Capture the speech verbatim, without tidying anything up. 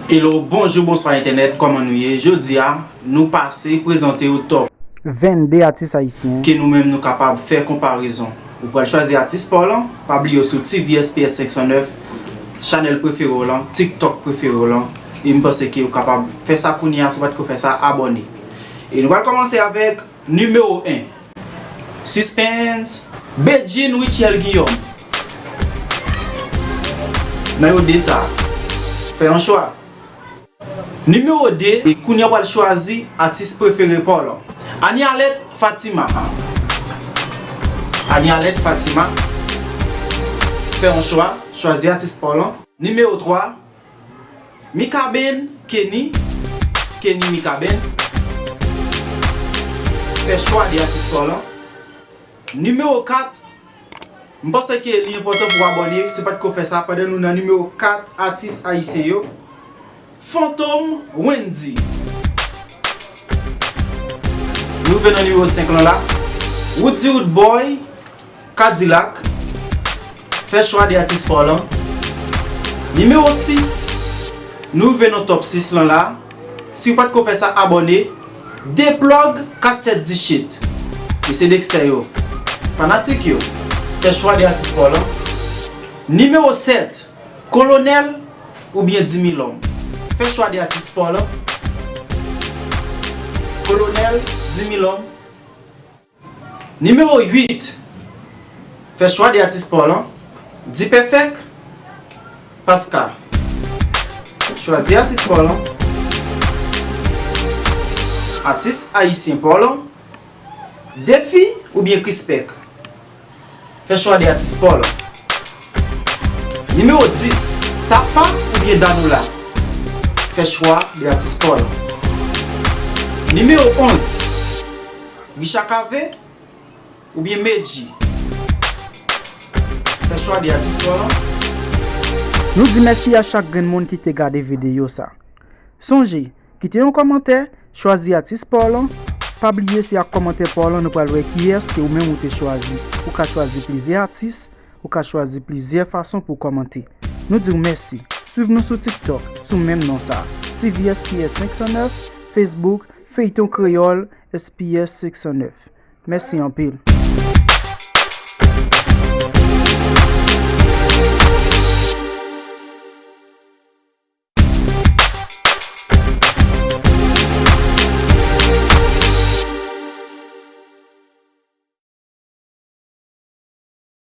Hello, bonjou, bonswa entènèt, kòman nou ye? Jodi a, nou pase prezante w top vennde atis ayisyen ke nou menm nou kapab fè konparezon. Ou pral chwazi atis pa w lan, pa bliye w sou T V S P S senk san nèf, chanèl prefere w lan, TikTok prefere w lan, e m panse ke w kapab fè sa kounye a, si w pa t ko fè sa, abòne. E nou pral kòmanse avèk nimewo en. Suspense, Bedjine Rutshelle Guillaume. Nan yo de sa, fè yon chwa. Nimewo de, e kounye a w pral chwazi atis prefere pa w lan. Anialette Fatima. Anialette Fatima. Fè yon chwa, chwazi atis pa w lan. Nimewo twa, Mikaben Kenny. Kenny Mikaben. Fè chwa de atis pa w lan. Nimewo kat, m panse ke li enpòtan pou w abòne, si w pa t ko fè sa, pandan nou nan nimewo kat atis ayisyen yo. Fantom Wendy. Nou rive nan nimewo senk lan la. Roody Roodboy, Kadilak. Fè chwa de atis pa w lan. Nimewo sis, nou rive nan top sis lan la. Si w pa t ko fè sa, abòne. Deplug kat sèt diechet. E se Dexter yo. Fanatik yo, fè chwa de atis pa w lan. Nimewo sèt, Kolonèl oubyen Dimilòm? Fè chwa de atis pa w lan. Kolonèl, Dimilòm. Nimewo uit, fè chwa de atis pa w lan. D-Perfect, Paska. Chwazi atis pa w lan. Atis ayisyen pa w lan. Defi oubyen Krispek? Fè chwa de atis pa w lan. Nimewo dis, Tafa oubyen Danola? Fè chwa de atis pa w lan. Nimewo onz, Richard Cavé oubyen Medjy? Fè chwa de atis pa w lan. Nou di mèsi a chak grenn moun ki te gade videyo sa. Sonje, kite yon kòmantè, chwazi atis pa w lan. Pa bliye se ak kòmantè pa w lan nou pral wè kiyès ke ou menm ou te chwazi. Ou ka chwazi plizyè atis, ou ka chwazi plizyè fason pou w kòmante. Nou di w mèsi. Swiv nou sou TikTok, sou menm non sa a, T V S P S senk san nèf, Facebook, Feyton Kreyòl, S P S senk san nèf. Mèsi anpil.